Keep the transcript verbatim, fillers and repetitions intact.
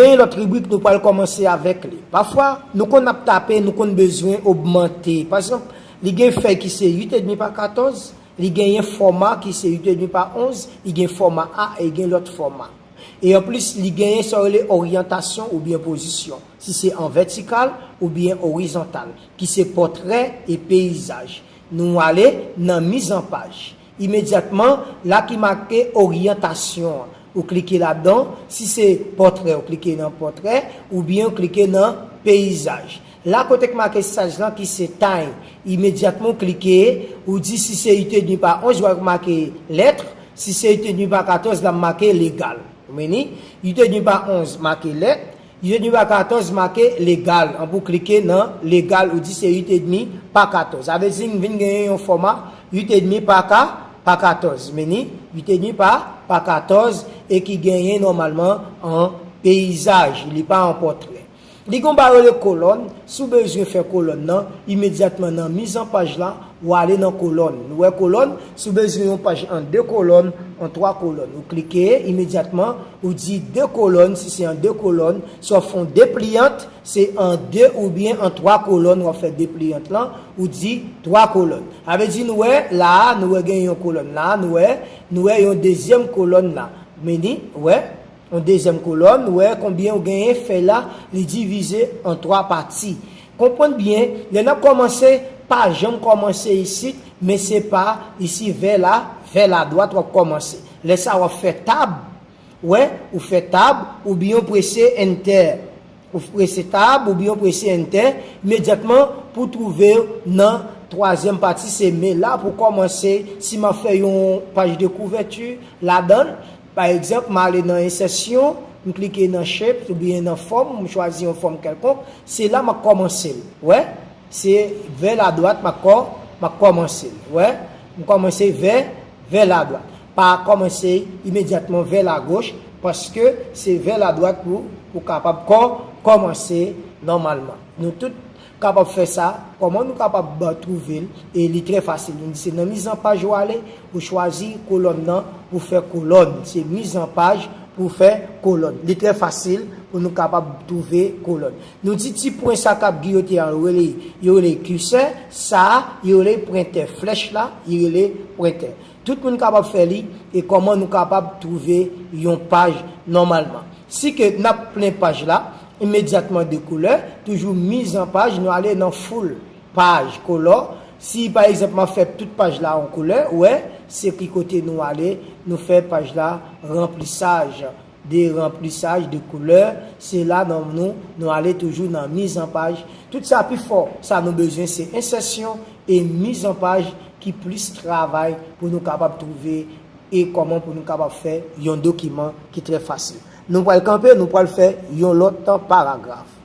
Gen yon lòt ribrik nou pral kòmanse avèk li. Pafwa, nou konn ap tape, nou konn bezwen ogmante. Pa egzanp, li gen fèy ki se uit edmi pa katòz, li genyen fòma ki se uit edmi pa onz, li gen fòma A e gen lòt fòma. E anplis, li genyen sa yo rele oryantasyon oubyen pozisyon, si se an vètikal oubyen orizontal, ki se pòtrè e peyizaj. Nou ale nan mizanpaj. Imedyatman, la ki make oryantasyon an, ou klike ladan, si se pòtrè, ou klike nan pòtrè, oubyen ou klike nan peyizaj. La kote k make saj lan ki se time, imedyatman ou klike, ou di si se uit edmi pa onz, w ap make lèt, si se uit edmi pa katòz, l ap make legal. Ou meni, uit edmi pa onz make lèt, uit edmi pa katòz make legal. An pou klike nan legal, ou di se uit edmi pa katòz. Sa vle di n vin genyen yon fòma uit edmi pa ka, pa katòz. Meni, uit edmi pa, pa katòz, e ki genyen nòmalman an peyizaj, li pa an pòtrè. Li gon bagay rele kolòn, si w bezwen fè kolòn nan, imedyatman nan mizanpaj la, w ale nan kolòn. Nou wè kolòn, si w bezwen yon paj an de kolòn, an twa kolòn, ou klike, imedyatman, ou di de kolòn, si se an de kolòn, si w ap fè yon depliyant, se an de oubyen an twa kolòn, w ap fè depliyant lan, ou di twa kolòn. Sa vle di nou wè, la a, nou wè gen yon kolòn la, nou wè, nou wè yon dezyèm kolòn la. Meni, wè, yon dezyèm kolòn, ou wè konbyen ou genyen fèy la, li divize an twa pati. Konprann byen, lè n ap kòmanse, pa janm kòmanse isit, men se pa isi vè la, vè ladwat w ap kòmanse. Lè sa a w ap fè tab, wè, ou fè tab, oubyen ou prese enter. Ou prese tab, oubyen ou prese enter, imedyatman pou w twouve w nan twazyèm pati, se men la pou kòmanse, si m ap fè yon paj de kouvèti ladan l, pa egzanp, m ale nan ensèsyon, m klike nan shape oubyen nan fòm, m chwazi yon fòm kèlkonk, se la m ap kòmanse l. Wè, se vè ladwat m ap kò, m ap kòmanse l. Wè, m kòmanse vè, vè ladwat. Pa kòmanse imedyatman vè lagoch, paske se vè ladwat pou, pou kapab kò, kòmanse nòmalman. Nou tout kapab fè sa, kòman nou kapab twouve l, e li trè fasil. Nou di se nan mizanpaj ou ale, ou chwazi kolòn nan pou fè kolòn. Se mizanpaj pou fè kolòn. Li trè fasil pou nou kapab twouve kolòn. Nou di ti pwen sa k ap giyote a, yo rele, yo rele kisè, sa a, yo rele pwentè. Flèch la, yo rele pwentè. Tout moun kapab fè li, e kòman nou kapab twouve yon paj nòmalman. Si ke n ap plen paj la, imedyatman de koulè, toujou mizanpaj, nou ale nan full paj, color. Si pa egzanp m ap fè tout paj la an koulè, wè, se ki kote nou ale, nou fè paj la ranplisaj, de ranplisaj de koulè, se la nan nou, nou ale toujou nan mizanpaj. Tout sa pi fò, sa nou bezwen se ensèsyon e mizanpaj ki plis travay pou nou kapab twouve e kòman pou nou kapab fè yon dokiman ki trè fasil. Nou pral kanpe, nou pral fè yon lòt paragraf.